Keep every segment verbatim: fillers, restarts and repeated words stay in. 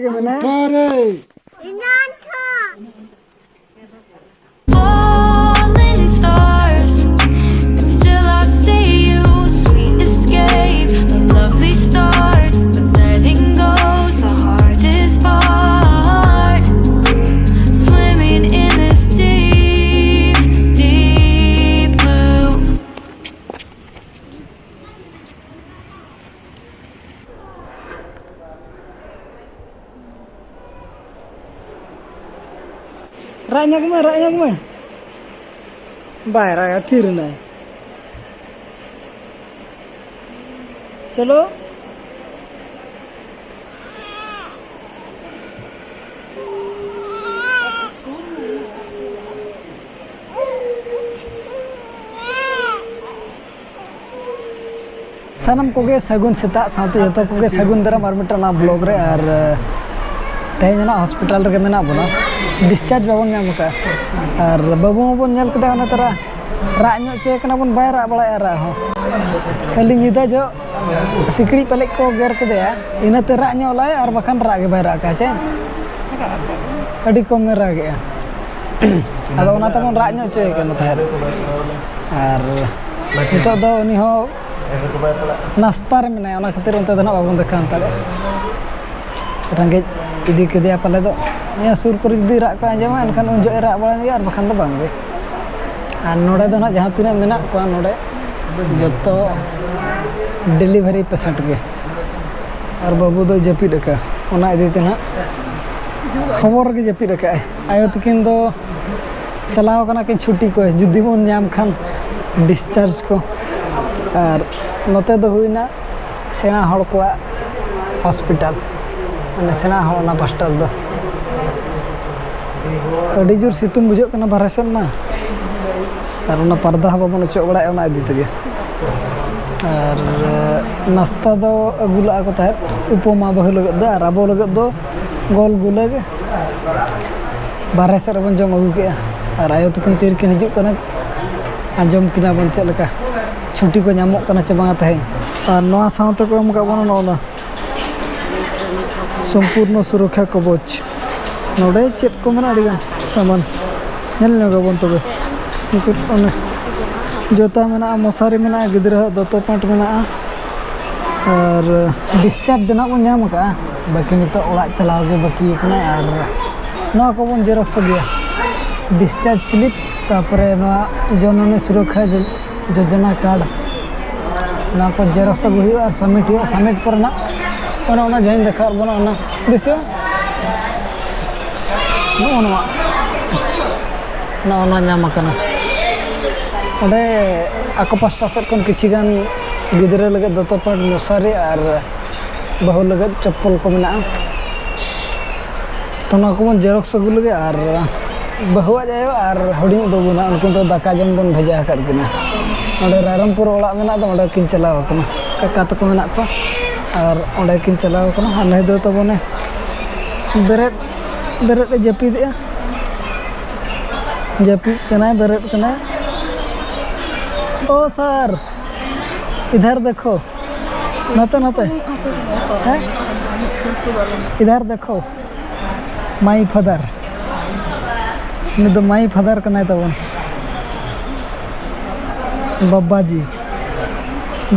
ᱜᱮ ᱢᱮᱱᱟᱭᱟ᱾ ᱚᱠᱟᱨᱮ? Falling stars, but still I see you. Sweet escape, a lovely start, but letting go's the hardest part. Swimming in this deep, deep blue. ᱨᱟᱜ ᱧᱚᱜ ᱢᱮ, ᱨᱟᱜ ᱧᱚᱜ ᱢᱮ᱾ ᱵᱟᱭ ᱨᱟᱜᱟ, ᱛᱷᱤᱨ ᱮᱱᱟᱭ᱾ ᱪᱚᱞᱚ᱾ ᱥᱟᱱᱟᱢ ᱠᱚᱜᱮ ᱥᱟᱹᱜᱩᱱ ᱥᱮᱛᱟᱜ, ᱥᱟᱶᱛᱮ ᱡᱚᱛᱚ ᱠᱚᱜᱮ ᱥᱟᱹᱜᱩᱱ ᱫᱟᱨᱟᱢ ᱟᱨ ᱢᱤᱫᱴᱟᱝ ᱱᱟᱣᱟ vlog ᱨᱮ᱾ ᱟᱨ, ᱮ, ᱛᱮᱦᱮᱧ ᱱᱟᱜ ᱦᱚᱥᱯᱤᱴᱟᱞ ᱨᱮᱜᱮ ᱢᱮᱱᱟᱜ ᱵᱚᱱᱟ, discharge ᱵᱟᱵᱚᱱ ᱧᱟᱢ ᱟᱠᱟᱫᱼᱟ᱾ ᱟᱨ ᱵᱟᱹᱵᱩ ᱦᱚᱸᱵᱚᱱ ᱧᱮᱞ ᱠᱮᱫᱟ, ᱚᱱᱟ ᱛᱚᱨᱟ ᱨᱟᱜ ᱧᱚᱜ ᱦᱚᱪᱚᱭᱮ ᱠᱟᱱᱟ ᱵᱚᱱ, ᱵᱟᱭ ᱨᱟᱜ ᱵᱟᱲᱟᱭᱮᱫᱼᱟ ᱨᱟᱜ ᱦᱚᱸ᱾ ᱠᱷᱟᱹᱞᱤ ᱧᱤᱫᱟᱹ ᱡᱚᱜ ᱥᱤᱠᱲᱤᱡ ᱯᱟᱞᱮᱫ ᱠᱚ ᱜᱮᱨ ᱠᱮᱫᱮᱭᱟ, ᱤᱱᱟᱹᱛᱮ ᱨᱟᱜ ᱧᱚᱜ ᱞᱟᱭ, ᱟᱨ ᱵᱟᱠᱷᱟᱱ ᱨᱟᱜ ᱜᱮ ᱵᱟᱭ ᱨᱟᱜ ᱠᱟᱜᱼᱟ᱾ ᱪᱮ ᱟᱹᱰᱤ ᱠᱚᱢᱮ ᱨᱟᱜᱮᱜᱼᱟ᱾ ᱟᱫᱚ ᱚᱱᱟ ᱛᱮᱵᱚᱱ ᱨᱟᱜ ᱧᱚᱜ ᱦᱚᱪᱚᱭᱮ ᱠᱟᱱᱟ ᱛᱟᱦᱮᱸᱫ᱾ ᱟᱨ ᱱᱤᱛᱚᱜ ᱫᱚ ᱩᱱᱤ ᱦᱚᱸ ᱱᱟᱥᱛᱟ ᱨᱮ ᱢᱮᱱᱟᱭᱟ, ᱚᱱᱟ ᱠᱷᱟᱹᱛᱤᱨ ᱚᱱᱛᱮ ᱫᱚ ᱱᱟᱜ ᱵᱟᱵᱚᱱ ᱫᱮᱠᱷᱟᱣ ᱦᱟᱛᱟᱲᱮᱜᱼᱟ᱾ ᱨᱮᱸᱜᱮᱡ ᱤᱫᱤ ᱠᱮᱫᱮᱭᱟ ᱯᱟᱞᱮ ᱫᱚ᱾ ᱱᱤᱭᱟᱹ ᱥᱩᱨ ᱠᱚᱨᱮ ᱡᱩᱫᱤ ᱨᱟᱜ ᱠᱚ ᱟᱸᱡᱚᱢᱟ, ᱮᱱᱠᱷᱟᱱ ᱩᱱ ᱡᱚᱦᱚᱜ ᱮ ᱨᱟᱜ ᱵᱟᱲᱟᱭᱮᱱ ᱜᱮᱭᱟ, ᱟᱨ ᱵᱟᱠᱷᱟᱱ ᱫᱚ ᱵᱟᱝ ᱜᱮ᱾ ᱟᱨ ᱱᱚᱰᱮ ᱫᱚ ᱱᱟᱜ ᱡᱟᱦᱟᱸ ᱛᱤᱱᱟᱹᱜ ᱢᱮᱱᱟᱜ ᱠᱚᱣᱟ ᱱᱚᱰᱮ, ᱡᱚᱛᱚ delivery patient ᱜᱮ᱾ ᱟᱨ ᱵᱟᱹᱵᱩ ᱫᱚ ᱡᱟᱹᱯᱤᱫ ᱟᱠᱟᱫ, ᱚᱱᱟ ᱤᱫᱤ ᱛᱮ ᱱᱟᱜ ᱠᱷᱚᱵᱚᱨ ᱨᱮᱜᱮ ᱡᱟᱹᱯᱤᱫ ᱟᱠᱟᱫᱼᱟᱭ᱾ ᱟᱭᱳ ᱛᱟᱹᱠᱤᱱ ᱫᱚ ᱪᱟᱞᱟᱣ ᱠᱟᱱᱟ ᱠᱤᱱ ᱪᱷᱩᱴᱤ ᱠᱚ, ᱡᱩᱫᱤ ᱵᱚᱱ ᱧᱟᱢ ᱠᱷᱟᱱ discharge ᱠᱚ᱾ ᱟᱨ ᱱᱚᱛᱮ ᱫᱚ ᱦᱩᱭᱱᱟ ᱥᱮᱬᱟ ᱦᱚᱲ ᱠᱚᱣᱟᱜ ᱦᱚᱥᱯᱤᱴᱟᱞ, ᱢᱟᱱᱮ ᱥᱮᱬᱟ ᱦᱚᱲ ᱚᱱᱟ ᱯᱟᱥᱴᱟ ᱨᱮᱫᱚ᱾ ᱟᱹᱰᱤ ᱡᱳᱨ ᱥᱤᱛᱩᱝ ᱵᱩᱡᱷᱟᱹᱜ ᱠᱟᱱᱟ ᱵᱟᱨᱦᱮ ᱥᱮᱫ ᱢᱟ, ᱟᱨ ᱚᱱᱟ ᱯᱟᱨᱫᱟ ᱦᱚᱸ ᱵᱟᱵᱚᱱ ᱚᱪᱚᱜ ᱵᱟᱲᱟᱭᱟ ᱚᱱᱟ ᱤᱫᱤ ᱛᱮᱜᱮ᱾ ᱟᱨ ᱱᱟᱥᱛᱟ ᱫᱚ ᱟᱹᱜᱩ ᱞᱟᱜᱼᱟ ᱠᱚ ᱛᱟᱦᱮᱸᱫ, ᱩᱯᱚᱢᱟ ᱵᱟᱹᱦᱩ ᱞᱟᱹᱜᱤᱫ ᱫᱚ, ᱟᱨ ᱟᱵᱚ ᱞᱟᱹᱜᱤᱫ ᱫᱚ ᱜᱳᱞ ᱜᱩᱞᱟᱹ ᱜᱮ ᱵᱟᱨᱦᱮ ᱥᱮᱫ ᱨᱮᱵᱚᱱ ᱡᱚᱢ ᱟᱹᱜᱩ ᱠᱮᱜᱼᱟ᱾ ᱟᱨ ᱟᱭᱳ ᱛᱟᱹᱠᱤᱱ ᱛᱤᱨᱮᱠᱤᱱ ᱦᱤᱡᱩᱜ ᱠᱟᱱᱟ, ᱟᱸᱡᱚᱢ ᱠᱤᱱᱟ ᱵᱚᱱ ᱪᱮᱫ ᱞᱮᱠᱟ ᱪᱷᱩᱴᱤ ᱠᱚ ᱧᱟᱢᱚᱜ ᱠᱟᱱᱟ ᱪᱮ ᱵᱟᱝᱟ ᱛᱮᱦᱮᱧ᱾ ᱟᱨ ᱱᱚᱣᱟ ᱥᱟᱶᱛᱮ ᱠᱚ ᱮᱢ ᱟᱠᱟᱫ ᱵᱚᱱᱟ ᱱᱚᱜᱼᱚ ᱱᱟ᱾ ᱥᱚᱢᱯᱩᱨᱱᱚ ᱥᱩᱨᱚᱠᱠᱷᱟ ᱠᱚᱵᱚᱪ᱾ ᱱᱚᱰᱮ ᱪᱮᱫ ᱠᱚ ᱢᱮᱱᱟᱜᱼᱟ? ᱟᱹᱰᱤᱜᱟᱱ ᱥᱟᱢᱟᱱ᱾ ᱧᱮᱞ ᱧᱚᱜ ᱟᱵᱚᱱ ᱛᱚᱵᱮ᱾ ᱱᱩᱠᱩ ᱚᱱᱮ ᱡᱩᱛᱟ ᱢᱮᱱᱟᱜᱼᱟ, ᱢᱚᱥᱟᱨᱤ ᱢᱮᱱᱟᱜᱼᱟ, ᱜᱤᱫᱽᱨᱟᱹᱣᱟᱜ ᱫᱚᱛᱚ ᱯᱮᱱᱴ ᱢᱮᱱᱟᱜᱼᱟ᱾ ᱟᱨ ᱰᱤᱥᱪᱟᱨᱡᱽ ᱫᱚ ᱱᱟᱜ ᱵᱚᱱ ᱧᱟᱢ ᱟᱠᱟᱫᱼᱟ, ᱵᱟᱹᱠᱤ ᱱᱤᱛᱚᱜ ᱚᱲᱟᱜ ᱪᱟᱞᱟᱣ ᱜᱮ ᱵᱟᱹᱠᱤ ᱠᱟᱱᱟ᱾ ᱟᱨ ᱱᱚᱣᱟ ᱠᱚᱵᱚᱱ ᱡᱮᱨᱚᱠᱥ ᱟᱹᱜᱩᱭᱟ, ᱰᱤᱥᱪᱟᱨᱡᱽ ᱥᱞᱤᱯ, ᱛᱟᱨᱯᱚᱨᱮ ᱱᱚᱣᱟ ᱡᱚᱱᱚᱱᱤ ᱥᱩᱨᱚᱠᱠᱷᱟ ᱡᱳ-, ᱡᱳᱡᱚᱱᱟ ᱠᱟᱨᱰ᱾ ᱱᱚᱣᱟ ᱠᱚ ᱡᱮᱨᱚᱠᱥ ᱟᱹᱜᱩ ᱦᱩᱭᱩᱜᱼᱟ ᱟᱨ ᱥᱟᱵᱢᱤᱴ ᱦᱩᱭᱩᱜᱼᱟ᱾ ᱥᱟᱵᱢᱤᱴ ᱯᱚᱨᱮ ᱱᱟᱜ ᱚᱱᱮ ᱚᱱᱟ ᱡᱟᱦᱟᱸᱧ ᱫᱮᱠᱷᱟᱣᱟᱫ ᱵᱚᱱᱟ, ᱚᱱᱟ ᱫᱤᱥᱟᱹ, ᱱᱚᱜᱼᱚ ᱱᱚᱣᱟ, ᱱᱚᱜᱼᱚ ᱱᱚᱣᱟ ᱧᱟᱢ ᱟᱠᱟᱱᱟ᱾ ᱚᱸᱰᱮ ᱟᱠᱚ ᱯᱟᱥᱴᱟ ᱥᱮᱫ ᱠᱷᱚᱱ ᱠᱤᱪᱷᱤ ᱜᱟᱱ ᱜᱤᱫᱽᱨᱟᱹ ᱞᱟᱹᱜᱤᱫ ᱫᱚᱛᱚ ᱯᱮᱱᱴ, ᱢᱚᱥᱟᱨᱤ ᱟᱨ ᱵᱟᱹᱦᱩ ᱞᱟᱹᱜᱤᱫ ᱪᱚᱯᱯᱚᱞ ᱠᱚ ᱢᱮᱱᱟᱜᱼᱟ᱾ ᱛᱚ, ᱱᱚᱣᱟ ᱠᱚᱵᱚᱱ ᱡᱮᱨᱚᱠᱥ ᱟᱹᱜᱩ ᱞᱮᱜᱮ ᱟᱨ ᱵᱟᱹᱦᱩᱣᱟᱜ ᱟᱭᱳ ᱟᱨ ᱦᱩᱰᱤᱧ ᱵᱟᱹᱵᱩ ᱱᱟᱜ, ᱩᱱᱠᱤᱱ ᱫᱚ ᱫᱟᱠᱟ ᱡᱚᱢ ᱵᱚᱱ ᱵᱷᱮᱡᱟ ᱟᱠᱟᱫ ᱠᱤᱱᱟ᱾ ᱚᱸᱰᱮ ᱨᱟᱭᱨᱚᱝᱯᱩᱨ ᱚᱲᱟᱜ ᱢᱮᱱᱟᱜ ᱫᱚ, ᱚᱸᱰᱮ ᱠᱤᱱ ᱪᱟᱞᱟᱣ ᱟᱠᱟᱱᱟ᱾ ᱠᱟᱠᱟ ᱛᱟᱠᱚ ᱢᱮᱱᱟᱜ ᱠᱚᱣᱟ ᱟᱨ ᱚᱸᱰᱮ ᱠᱤᱱ ᱪᱟᱞᱟᱣ ᱟᱠᱟᱱᱟ᱾ ᱟᱨ ᱱᱩᱭ ᱫᱚ ᱛᱟᱵᱚᱱᱮ ᱵᱮᱨᱮᱫ, ᱵᱮᱨᱮᱫ ᱮ ᱡᱟᱹᱯᱤᱫᱮᱜᱼᱟ᱾ ᱡᱟᱹᱯᱤᱫ ᱠᱟᱱᱟᱭ, ᱵᱮᱨᱮᱫ ᱠᱟᱱᱟᱭ᱾ ᱳ ᱥᱟᱨ, ᱤᱫᱷᱟᱨ ᱫᱮᱠᱷᱳ᱾ ᱱᱚᱛᱮ, ᱱᱚᱛᱮ᱾ ᱦᱮᱸ? ᱤᱫᱷᱟᱨ ᱫᱮᱠᱷᱳ᱾ ᱢᱟᱭ ᱯᱷᱟᱫᱟᱨ᱾ ᱩᱱᱤ ᱫᱚ ᱢᱟᱭ ᱯᱷᱟᱫᱟᱨ ᱠᱟᱱᱟᱭ ᱛᱟᱵᱚᱱ᱾ ᱵᱟᱵᱟᱡᱤ᱾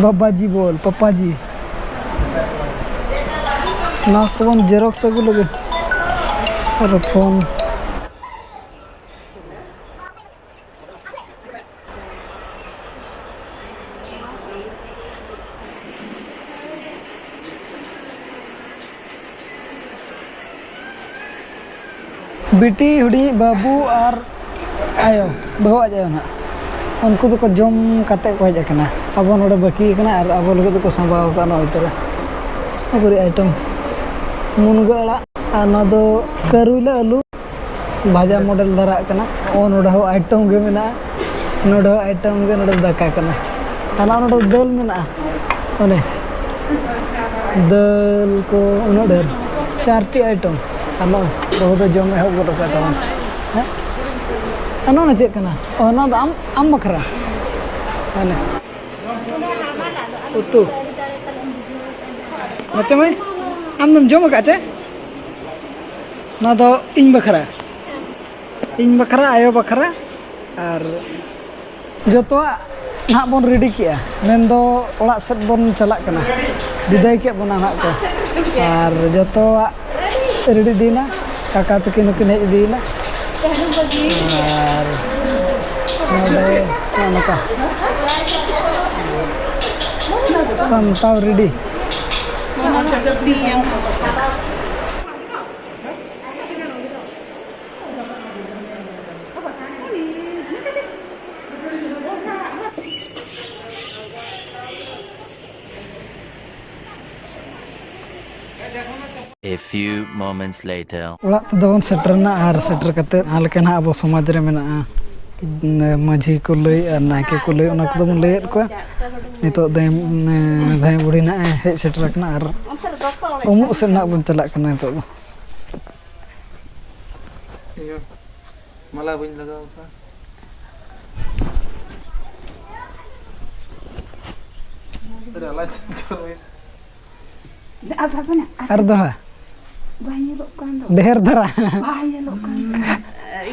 ᱵᱟᱵᱟᱡᱤ ᱵᱚᱞ, ᱯᱟᱯᱟᱡᱤ᱾ ᱱᱚᱣᱟ ᱠᱚᱵᱚᱱ ᱡᱮᱨᱚᱠᱥ ᱟᱹᱜᱩ ᱞᱟᱹᱜᱤᱫ᱾ ᱟᱨ ᱯᱷᱳᱱ᱾ ᱵᱤᱴᱤ, ᱦᱩᱰᱤᱧ ᱵᱟᱹᱵᱩ ᱟᱨ ᱟᱭᱳ, ᱵᱟᱹᱦᱩ ᱟᱡ ᱟᱭᱳ ᱱᱟᱦᱟᱜ, ᱩᱱᱠᱩ ᱫᱚᱠᱚ ᱡᱚᱢ ᱠᱟᱛᱮ ᱠᱚ ᱦᱮᱡ ᱟᱠᱟᱱᱟ᱾ ᱟᱵᱚ ᱱᱚᱰᱮ ᱵᱟᱹᱠᱤ ᱟᱠᱟᱱᱟ ᱟᱨ ᱟᱵᱚ ᱞᱟᱹᱜᱤᱫ ᱫᱚᱠᱚ ᱥᱟᱸᱵᱟᱣ ᱟᱠᱟᱫᱼᱟ ᱱᱚᱜᱼᱚᱭ ᱛᱚᱨᱟ ᱱᱚᱜᱼᱚᱭ ᱟᱭᱴᱮᱢ, ᱢᱩᱱᱜᱟᱹ ᱟᱲᱟᱜ, ᱟᱨ ᱱᱚᱣᱟ ᱫᱚ ᱠᱟᱹᱨᱩᱭᱞᱟᱹ ᱟᱹᱞᱩ ᱵᱷᱟᱡᱟ ᱢᱚᱰᱮᱞ ᱫᱷᱟᱨᱟᱜ ᱠᱟᱱᱟ᱾ ᱚ, ᱱᱚᱰᱮ ᱦᱚᱸ ᱟᱭᱴᱮᱢ ᱜᱮ ᱢᱮᱱᱟᱜᱼᱟ, ᱱᱚᱰᱮ ᱦᱚᱸ ᱟᱭᱴᱮᱢ ᱜᱮ, ᱱᱚᱰᱮ ᱫᱚ ᱫᱟᱠᱟ ᱠᱟᱱᱟ᱾ ᱟᱨ ᱱᱚᱜᱼᱚ ᱱᱚᱰᱮ ᱫᱚ ᱫᱟᱹᱞ ᱢᱮᱱᱟᱜᱼᱟ, ᱚᱱᱮ ᱫᱟᱹᱞ ᱠᱚ ᱩᱱᱟᱹᱜ ᱰᱷᱮᱨ, ᱪᱟᱨᱴᱤ ᱟᱭᱴᱮᱢ᱾ ᱟᱨ ᱱᱚᱜᱼᱚᱭ ᱵᱟᱹᱦᱩ ᱫᱚ ᱡᱚᱢ ᱮᱦᱚᱵ ᱜᱚᱫ ᱟᱠᱟᱫ ᱛᱟᱵᱚᱱ᱾ ᱦᱮᱸ? ᱟᱨ ᱱᱚᱜᱼᱚ ᱱᱚᱣᱟ ᱪᱮᱫ ᱠᱟᱱᱟ? ᱚ, ᱱᱚᱣᱟ ᱫᱚ ᱟᱢ, ᱟᱢ ᱵᱟᱠᱷᱨᱟ᱾ ᱦᱟᱱᱮ ᱩᱛᱩ᱾ ᱢᱟᱪᱮ ᱢᱟᱹᱭ? ᱟᱢ ᱫᱚᱢ ᱡᱚᱢ ᱟᱠᱟᱫ ᱪᱮ? ᱱᱚᱣᱟ ᱫᱚ ᱤᱧ ᱵᱟᱠᱷᱨᱟ, ᱤᱧ ᱵᱟᱠᱷᱨᱟ, ᱟᱭᱳ ᱵᱟᱠᱷᱨᱟ, ᱟᱨ ᱡᱚᱛᱚᱣᱟᱜ ᱱᱟᱦᱟᱜ ᱵᱚᱱ ᱨᱮᱰᱤ ᱠᱮᱜᱼᱟ, ᱢᱮᱱᱫᱚ ᱚᱲᱟᱜ ᱥᱮᱫ ᱵᱚᱱ ᱪᱟᱞᱟᱜ ᱠᱟᱱᱟ, ᱵᱤᱫᱟᱹᱭ ᱠᱮᱫ ᱵᱚᱱᱟ ᱱᱟᱦᱟᱜ ᱠᱚ, ᱟᱨ ᱡᱚᱛᱚᱣᱟᱜ ᱨᱮᱰᱤ ᱤᱫᱤᱭᱮᱱᱟ᱾ ᱠᱟᱠᱟ ᱛᱟᱹᱠᱤᱱ ᱦᱚᱸᱠᱤᱱ ᱦᱮᱡ ᱤᱫᱤᱭᱮᱱᱟ᱾ ᱟᱨ ᱱᱚᱰᱮ ᱱᱚᱜᱼᱚ ᱱᱚᱝᱠᱟ ᱥᱟᱢᱴᱟᱣ ready. A few moments later. ᱚᱲᱟᱜ ᱛᱮᱫᱚ ᱵᱚᱱ ᱥᱮᱴᱮᱨᱱᱟ, ᱟᱨ ᱥᱮᱴᱮᱨ ᱠᱟᱛᱮ ᱡᱟᱦᱟᱸ ᱞᱮᱠᱟ ᱱᱟᱦᱟᱜ ᱟᱵᱚ ᱥᱚᱢᱟᱡᱽ ᱨᱮ ᱢᱮᱱᱟᱜᱼᱟ, ᱢᱟᱹᱡᱷᱤ ᱠᱚ ᱞᱟᱹᱭ ᱟᱨ ᱱᱟᱭᱠᱮ ᱠᱚ ᱞᱟᱹᱭ, ᱚᱱᱟ ᱠᱚᱫᱚ ᱵᱚᱱ ᱞᱟᱹᱭᱟᱫ ᱠᱚᱣᱟ᱾ ᱱᱤᱛᱚᱜ ᱫᱟᱹᱭ, ᱫᱟᱹᱭ ᱵᱩᱲᱦᱤ ᱱᱟᱦᱟᱜ ᱮ ᱦᱮᱡ ᱥᱮᱴᱮᱨ ᱟᱠᱟᱱᱟ ᱟᱨ ᱩᱢᱩᱜ ᱥᱮᱫ ᱱᱟᱦᱟᱜ ᱵᱚᱱ ᱪᱟᱞᱟᱜ ᱠᱟᱱᱟ ᱱᱤᱛᱚᱜ ᱫᱚ᱾ ᱤᱭᱟᱹ, ᱢᱟᱞᱟ ᱵᱟᱹᱧ ᱞᱟᱜᱟᱣ ᱟᱠᱟᱫ᱾ ᱟᱹᱰᱤ ᱟᱞᱟᱝ ᱪᱚᱞ ᱦᱩᱭ᱾ ᱟᱨ ᱫᱚᱦᱲᱟ᱾ ᱵᱟᱭ ᱧᱮᱞᱚᱜ ᱠᱟᱱ ᱫᱚ᱾ ᱰᱷᱮᱨ ᱫᱷᱟᱨᱟ᱾ ᱵᱟᱭ ᱧᱮᱞᱚᱜ ᱠᱟᱱ ᱫᱚ᱾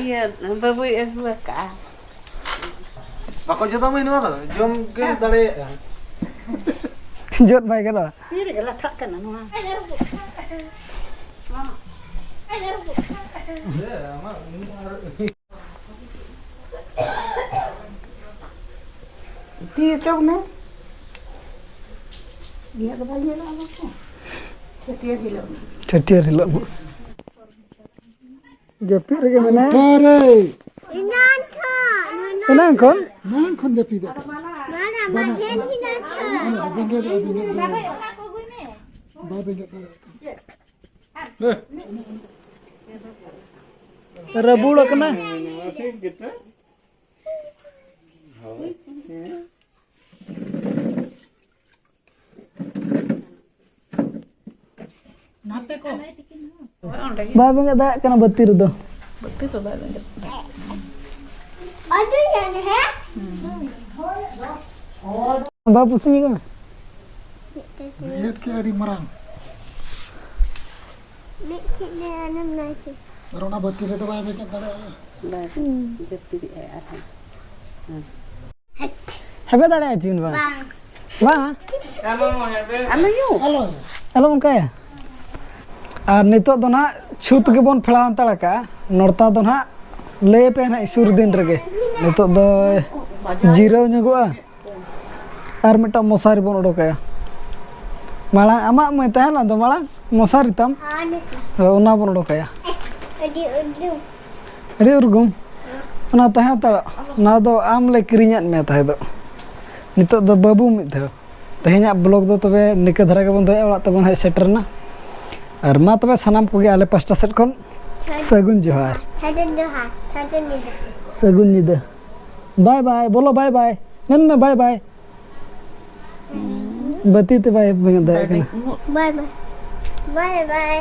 ᱤᱭᱟᱹ, ᱵᱟᱹᱵᱩᱭ ᱟᱹᱜᱩ ᱟᱠᱟᱫᱼᱟ᱾ ᱵᱟᱠᱚ ᱡᱚᱫᱟ ᱢᱟᱹᱭ ᱱᱚᱣᱟ ᱫᱚ? ᱡᱚᱢ ᱜᱮ ᱫᱟᱲᱮᱭᱟᱜᱼᱟ᱾ ᱡᱚᱫ ᱵᱟᱭ ᱜᱟᱱᱚᱜᱼᱟ᱾ ᱛᱤ ᱨᱮᱜᱮ ᱞᱟᱴᱷᱟᱜ ᱠᱟᱱᱟ ᱱᱚᱣᱟ᱾ ᱛᱤ ᱚᱪᱚᱜ ᱢᱮ᱾ ᱤᱧᱟᱹᱜ ᱫᱚ ᱵᱟᱭ ᱧᱮᱞᱚᱜᱼᱟ ᱵᱟᱠᱚ᱾ ᱪᱷᱟᱹᱴᱭᱟᱹᱨ ᱦᱤᱞᱳᱜ ᱢᱟ᱾ ᱪᱷᱟᱹᱴᱭᱟᱹᱨ ᱦᱤᱞᱳᱜ ᱢᱟ᱾ ᱡᱟᱹᱯᱤᱫ ᱨᱮᱜᱮ ᱢᱮᱱᱟᱭᱟ᱾ ᱩᱴᱷᱟᱹᱣ ᱨᱮ᱾ ᱮᱱᱟᱝ ᱠᱷᱚᱱ? ᱮᱱᱟᱝ ᱠᱷᱚᱱ? ᱮᱱᱟᱝ ᱠᱷᱚᱱ ᱡᱟᱹᱯᱤᱫ ᱟᱠᱟᱫ᱾ ᱵᱟᱝᱟ, ᱢᱟᱦᱮᱱ ᱦᱤᱱᱟᱹ ᱠᱷᱚᱱ᱾ ᱵᱟᱝᱟ, ᱵᱮᱸᱜᱮᱫ ᱟᱭ, ᱵᱮᱸᱜᱮᱫ ᱟᱭ᱾ ᱵᱟᱭ ᱵᱮᱸᱜᱮᱫ ᱫᱟᱲᱮᱭᱟᱜ ᱠᱟᱱᱟ᱾ ᱨᱟᱹᱵᱩᱲ ᱟᱠᱟᱱᱟ᱾ ᱵᱟᱭ ᱵᱮᱸᱜᱮᱫ ᱫᱟᱲᱮᱭᱟᱜ ᱠᱟᱱᱟ ᱵᱟᱹᱛᱤ ᱨᱮᱫᱚ᱾ ᱵᱟᱹᱛᱤ ᱫᱚ ᱵᱟᱭ ᱵᱮᱸᱜᱮᱫ ᱫᱟᱲᱮᱭᱟᱜ ᱠᱟᱱᱟ᱾ ᱵᱟᱭ ᱯᱩᱥᱤ ᱠᱟᱱᱟ᱾ ᱵᱮᱸᱜᱮᱫ ᱠᱮᱫ ᱟᱹᱰᱤ ᱢᱟᱨᱟᱝ᱾ ᱢᱤᱫ ᱴᱷᱮᱡ ᱞᱮ ᱟᱞᱚᱢ ᱱᱟᱭ ᱠᱮ᱾ ᱟᱨ ᱚᱱᱟ ᱵᱟᱹᱛᱤ ᱨᱮᱫᱚ ᱵᱟᱭ ᱵᱮᱸᱜᱮᱫ ᱫᱟᱲᱮᱭᱟᱜᱼᱟ᱾ ᱵᱟᱭ ᱡᱟᱹᱯᱤᱫᱮᱜᱼᱟᱭ ᱟᱨᱦᱚᱸ᱾ ᱦᱮᱵᱮ ᱫᱟᱲᱮᱭᱟᱜᱼᱟ ᱪᱤᱱ ᱵᱟᱝ? ᱵᱟᱝ᱾ ᱵᱟᱝ? ᱟᱢ ᱟᱭᱳ᱾ ᱟᱞᱚ᱾ ᱟᱞᱚ ᱚᱱᱠᱟᱭᱟ᱾ ᱟᱨ ᱱᱤᱛᱚᱜ ᱫᱚ ᱱᱟᱦᱟᱜ ᱪᱷᱩᱛ ᱜᱮᱵᱚᱱ ᱯᱷᱮᱲᱟᱣ ᱦᱟᱛᱟᱲ ᱠᱟᱜᱼᱟ᱾ ᱱᱚᱲᱛᱟ ᱫᱚ ᱱᱟᱦᱟᱜ ᱞᱟᱹᱭ ᱯᱮ ᱱᱟᱦᱟᱜ ᱥᱩᱨ ᱫᱤᱱ ᱨᱮᱜᱮ᱾ ᱱᱤᱛᱚᱜ ᱫᱚ ᱡᱤᱨᱟᱹᱣ ᱧᱚᱜᱚᱜᱼᱟ᱾ ᱟᱨ ᱢᱤᱫᱴᱟᱝ ᱢᱚᱥᱟᱨᱤ ᱵᱚᱱ ᱚᱰᱚᱠᱟᱭᱟ᱾ ᱢᱟᱲᱟᱝ ᱟᱢᱟᱜ ᱢᱟᱹᱭ ᱛᱟᱦᱮᱸ ᱞᱮᱱ ᱫᱚ ᱢᱟᱲᱟᱝ ᱢᱚᱥᱟᱨᱤ ᱛᱟᱢ᱾ ᱦᱟᱱᱮ ᱦᱳᱭ, ᱚᱱᱟ ᱵᱚᱱ ᱚᱰᱚᱠᱟᱭᱟ᱾ ᱟᱹᱰᱤ ᱩᱨᱜᱩᱢ᱾ ᱟᱹᱰᱤ ᱩᱨᱜᱩᱢ᱾ ᱚᱱᱟ ᱛᱟᱦᱮᱸ ᱦᱟᱛᱟᱲᱚᱜ᱾ ᱚᱱᱟ ᱫᱚ ᱟᱢ ᱞᱮ ᱠᱤᱨᱤᱧᱟᱫ ᱢᱮᱭᱟ ᱛᱟᱦᱮᱸ ᱫᱚ᱾ ᱱᱤᱛᱚᱜ ᱫᱚ ᱵᱟᱹᱵᱩ ᱢᱤᱫ ᱫᱷᱟᱣ᱾ ᱛᱮᱦᱮᱧᱟᱜ ᱵᱞᱚᱜ ᱫᱚ ᱛᱚᱵᱮ ᱱᱤᱠᱟᱹ ᱫᱷᱟᱨᱟ ᱜᱮᱵᱚᱱ ᱫᱚᱦᱚᱭᱟ, ᱚᱲᱟᱜ ᱛᱮᱵᱚᱱ ᱦᱮᱡ ᱥᱮᱴᱮᱨ ᱮᱱᱟ᱾ ᱟᱨ ᱢᱟ ᱛᱚᱵᱮ ᱥᱟᱱᱟᱢ ᱠᱚᱜᱮ ᱟᱞᱮ ᱯᱟᱥᱴᱟ ᱥᱮᱫ ᱠᱷᱚᱱ ᱥᱟᱹᱜᱩᱱ ᱡᱚᱦᱟᱨ᱾ ᱥᱟᱹᱜᱩᱱ ᱡᱚᱦᱟᱨ᱾ ᱥᱟᱹᱜᱩᱱ ᱧᱤᱫᱟᱹ᱾ ᱥᱟᱹᱜᱩᱱ ᱧᱤᱫᱟᱹ᱾ ᱵᱟᱭ ᱵᱟᱭ, ᱵᱚᱞᱚ ᱵᱟᱭ ᱵᱟᱭ᱾ ᱢᱮᱱ ᱢᱮ ᱵᱟᱭ ᱵᱟᱭ᱾ ᱵᱟᱹᱛᱤ ᱛᱮ ᱵᱟᱭ ᱵᱮᱸᱜᱮᱫ ᱫᱟᱲᱮᱭᱟᱜ ᱠᱟᱱᱟ᱾ ᱵᱟᱭ ᱵᱟᱭ᱾ ᱵᱟᱭ ᱵᱟᱭ᱾